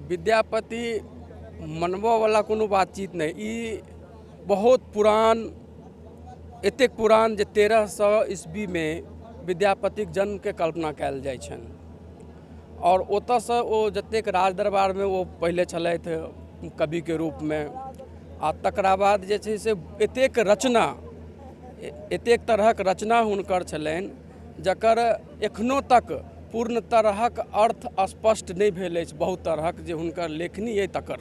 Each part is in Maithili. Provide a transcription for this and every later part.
विद्यापति मनबयवला कोनो बातचीत नहि, ई बहुत पुरान, एतेक पुरान जे 1300 ईस्वीमे विद्यापतिक जन्मके कल्पना कयल जाइ छनि। आओर ओतऽसँ ओ जतेक राज दरबारमे ओ पहिले छलथि कविके रूपमे, आ तकरा बाद जे छै से एतेक रचना, एतेक तरहक रचना हुनकर छलनि जकर एखनो तक पूर्ण तरहक अर्थ स्पष्ट नहि भेल अछि। बहुत तरहक जे हुनकर लेखनी अइ तकर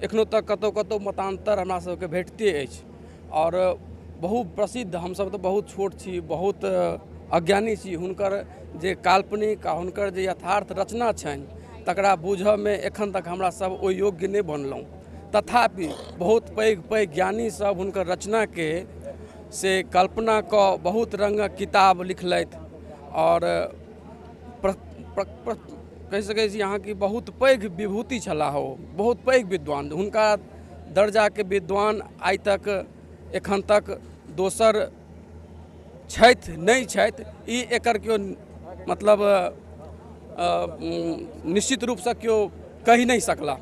एखनो तक कतहु कतहु मतान्तर हमरा सबके भेटते अछि। आओर बहुत प्रसिद्ध, हमसब तऽ बहुत छोट छी, बहुत अज्ञानी छी, हुनकर जे काल्पनिक आ हुनकर जे यथार्थ रचना छनि तकरा बूझऽमे एखन तक हमरा सब ओहि योग्य नहि बनलहुँ। तथापि बहुत पैघ पैघ ज्ञानी सब हुनकर रचनाके से कल्पना कऽ बहुत रङ्गक किताब लिखलथि। आओर कहि सकै छी अहाँ कि बहुत पैघ विभूति छलाह ओ, बहुत पैघ विद्वान। हुनका दर्जाके विद्वान आइ तक एखन तक दोसर छथि नहि छथि, ई एकर केओ मतलब निश्चित रूपसँ केओ कहि नहि सकला।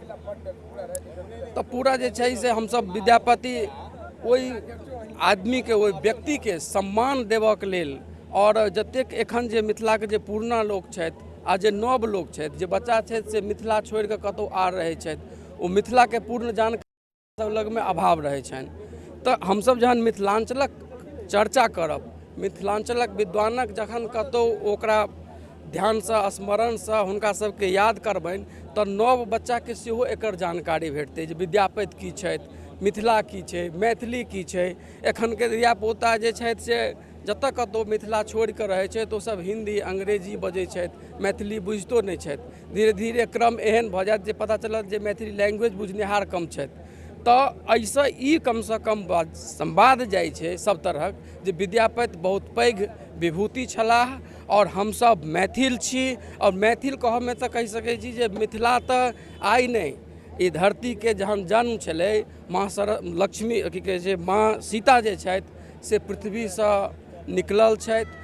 तऽ पूरा जे छै से हमसब विद्यापति ओहि आदमीके, ओहि व्यक्तिके सम्मान देबऽके लेल, आओर जतेक एखन जे मिथिलाके जे पुरना लोक छथि आ जे नव लोक छथि, जे बच्चा छथि से मिथिला छोड़िकऽ कतहु आर रहै छथि, ओ मिथिलाके पूर्ण जानकारी सब लगमे अभाव रहै छनि। तऽ हमसब जहन मिथिलाञ्चलक चर्चा करब, मिथिलाञ्चलक विद्वानक जखन कतहु ओकरा ध्यानसँ स्मरणसँ हुनका सबके याद करबनि तऽ नव बच्चाके सेहो एकर जानकारी भेटतै जे विद्यापति की छथि, मिथिला की छै, मैथिली की छै। एखनके धियापुता जे छथि से जतऽ कतहु मिथिला छोड़िकऽ रहै छथि ओसब हिन्दी अंग्रेजी बजै छथि, मैथिली बुझितो नहि छथि। धीरे धीरे क्रम एहन भऽ जायत जे पता चलत जे मैथिली लैंग्वेज बुझनिहार कम छथि। तऽ एहिसँ ई कमसँ कम संवाद जाइ छै सब तरहक जे विद्यापति बहुत पैघ विभूति छलाह आओर हमसब मैथिल छी। आओर मैथिल कहऽमे तऽ कहि सकै छी जे मिथिला तऽ आइ नहि, ई धरतीके जहन जन्म छलै माँ सर लक्ष्मी की कहै छै माँ सीता जे छथि से पृथ्वीसँ निकलल छथि।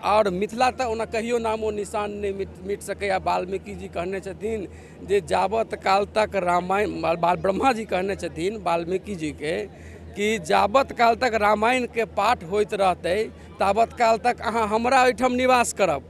आओर मिथिला तऽ ओना कहियो नामो निशान नहि मिट सकैए। वाल्मीकि जी कहने छथिन जे जाबत काल तक रामायण, ब्रह्मा जी कहने छथिन वाल्मीकि जीके कि जाबत काल तक रामायणके पाठ होइत रहतै ताबत काल तक अहाँ हमरा ओहिठाम निवास करब।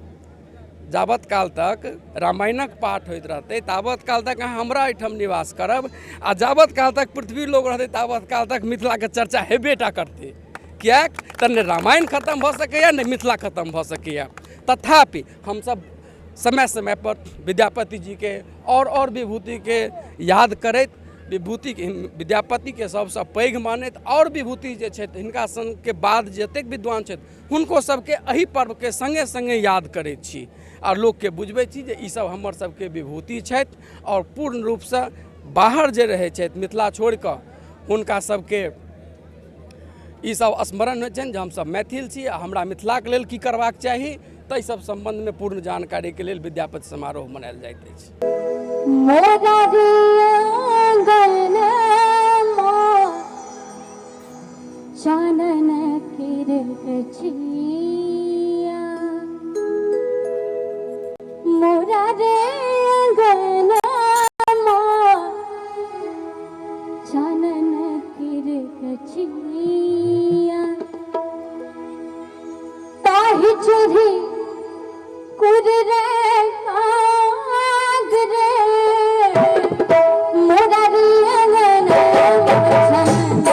जाबत काल तक रामायणक पाठ होइत रहतै ताबत काल तक अहाँ हमरा एहिठाम निवास करब, आ जाबत काल तक पृथ्वी लोक रहतै ताबत काल तक मिथिलाके चर्चा हेबे टा करतै। किएक तऽ नहि रामायण खतम भऽ सकैए नहि मिथिला खतम भऽ सकैए। तथापि हमसब समय समयपर विद्यापति जीके आओर विभूतिके याद करैत, विभूतिके विद्यापतिके सबसँ पैघ मानैत, आओर विभूति जे छथि हिनका सनके बाद जतेक विद्वान छथि हुनको सबके एहि पर्वके सङ्गे सङ्गे याद करै छी आओर लोकके बुझबै छी जे ई सब हमर सबके विभूति छथि। आओर पूर्ण रूपसँ बाहर जे रहै छथि मिथिला छोड़िकऽ हुनका सबके ई सब स्मरण होइ छनि जे हमसब मैथिल छी आ हमरा मिथिलाके लेल की करबाक चाही। ताहि सब सम्बन्धमे पूर्ण जानकारीके लेल विद्यापति समारोह मनायल जाइत अछि। चानन केर गछिया मोरा रे अंगनमा, चानन केर गछिया, ताहि चढ़ी कुर रे काग रे मोरा रे अंगनमा, चानन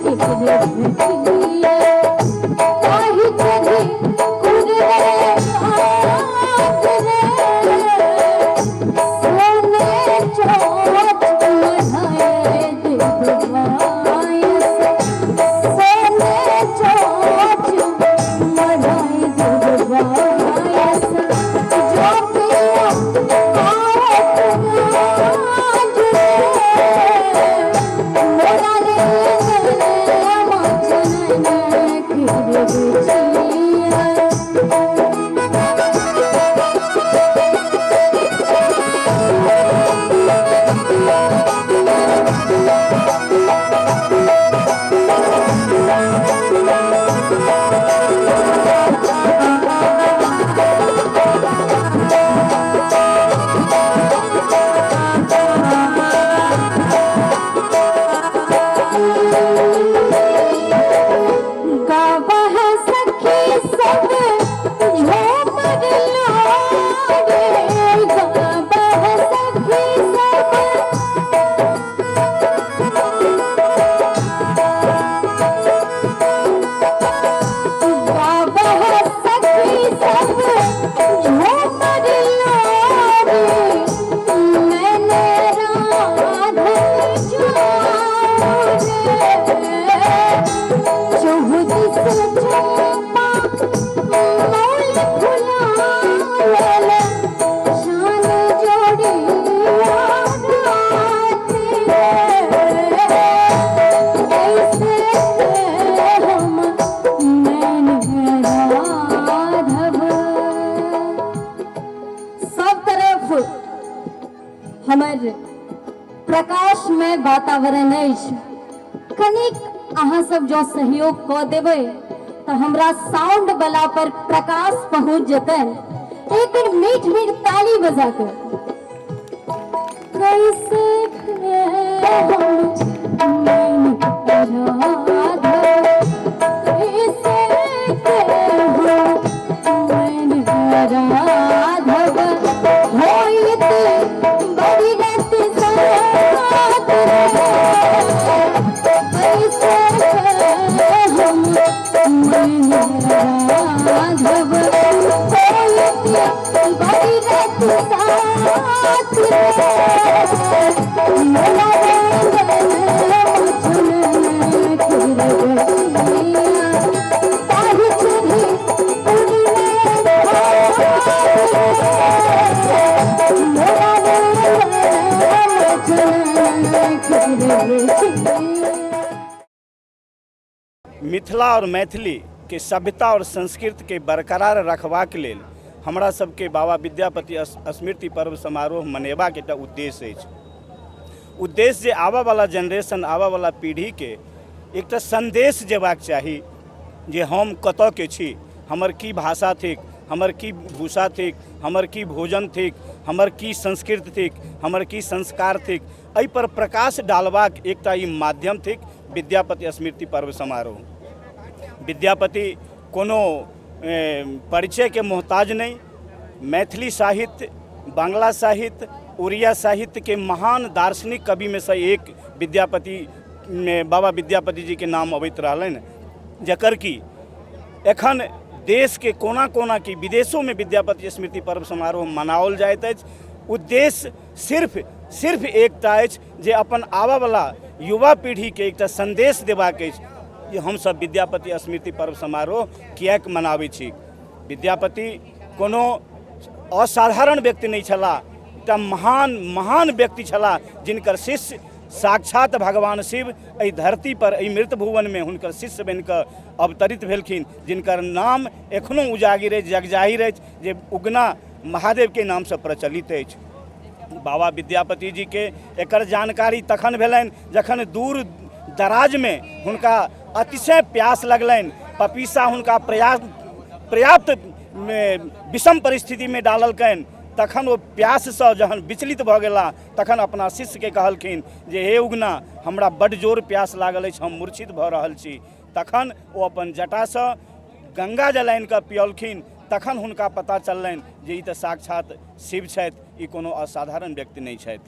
केर गछिया, ताहि चढ़ी हमर प्रकाशमय वातावरण अछि। कनिक अहाँ सब जँ सहयोग कऽ देबै तऽ हमरा साउंड बला पर प्रकाश पहुँच जेतनि। एक बेर मीठ मीठ ताली बजा कऽ कैसे हम मन राधा, कैसे हम मन राधव होइत बड़ी रत साथ रे, कैसे हम मन राधव होइत बड़ी रत साथ रे, मोला रंगन चुनन किरगछिया, ताहि चढ़ी पुरने भात रे, मोला रंगन चुनन किरगछिया। मिथिला और मैथिली के सभ्यता और संस्कृति के बरकरार रखबाक लेल हमरा सबके बाबा विद्यापति स्मृति पर्व समारोह मनेबाक एकटा उद्देश्य अछि। उद्देश्य जे आबऽवला जेनरेशन, आबऽवला पीढ़ीके एकटा सन्देश जेबाक चाही जे हम कतऽके छी, हमर की भाषा थिक, हमर की भूषा थिक, हमर की भोजन थिक, हमर की संस्कृति थिक, हमर की संस्कार थिक। एहिपर प्रकाश डालबाक एकटा ई माध्यम थिक विद्यापति स्मृति पर्व समारोह। विद्यापति कोनो परिचयके मोहताज नहि, मैथिली साहित्य, बांग्ला साहित्य, उड़िया साहित्यके महान दार्शनिक कविमे सँ एक विद्यापति, बाबा विद्यापति जीके नाम अबैत रहलनि, जकर कि एखन देशके कोना कोना की विदेशोमे विद्यापति स्मृति पर्व समारोह मनाओल जाइत अछि। उद्देश्य सिर्फ सिर्फ एकटा अछि जे अपन आबऽवला युवा पीढ़ीके एकटा सन्देश देबाक अछि जे हमसब विद्यापति स्मृति पर्व समारोह किएक मनाबै छी। विद्यापति कोनो असाधारण व्यक्ति नहि छलाह, एकटा महान महान व्यक्ति छलाह जिनकर शिष्य साक्षात भगवान शिव एहि धरती पर एहि मृत भुवनमे हुनकर शिष्य बनिकऽ अवतरित भेलखिन, जिनकर नाम एखनो उजागिर अछि, जगजाहिर अछि, जे उगना महादेवके नामसँ प्रचलित अछि। बाबा विद्यापति जीके एकर जानकारी तखन भेलनि जखन दूर दराजमे हुनका अतिशय प्यास लगलनि, पपीसा हुनका पर्याप्त विषम परिस्थितिमे डाललकनि। तखन ओ प्याससँ जहन विचलित भऽ गेला तखन अपना शिष्यके कहलखिन जे हे उगना, हमरा बड्ड जोर प्यास लागल अछि, हम मूर्छित भऽ रहल छी। तखन ओ अपन जटासँ गंगा जल आनि कऽ पियौलखिन। तखन हुनका पता चललनि जे ई तऽ साक्षात शिव छथि, ई कोनो असाधारण व्यक्ति नहि छथि।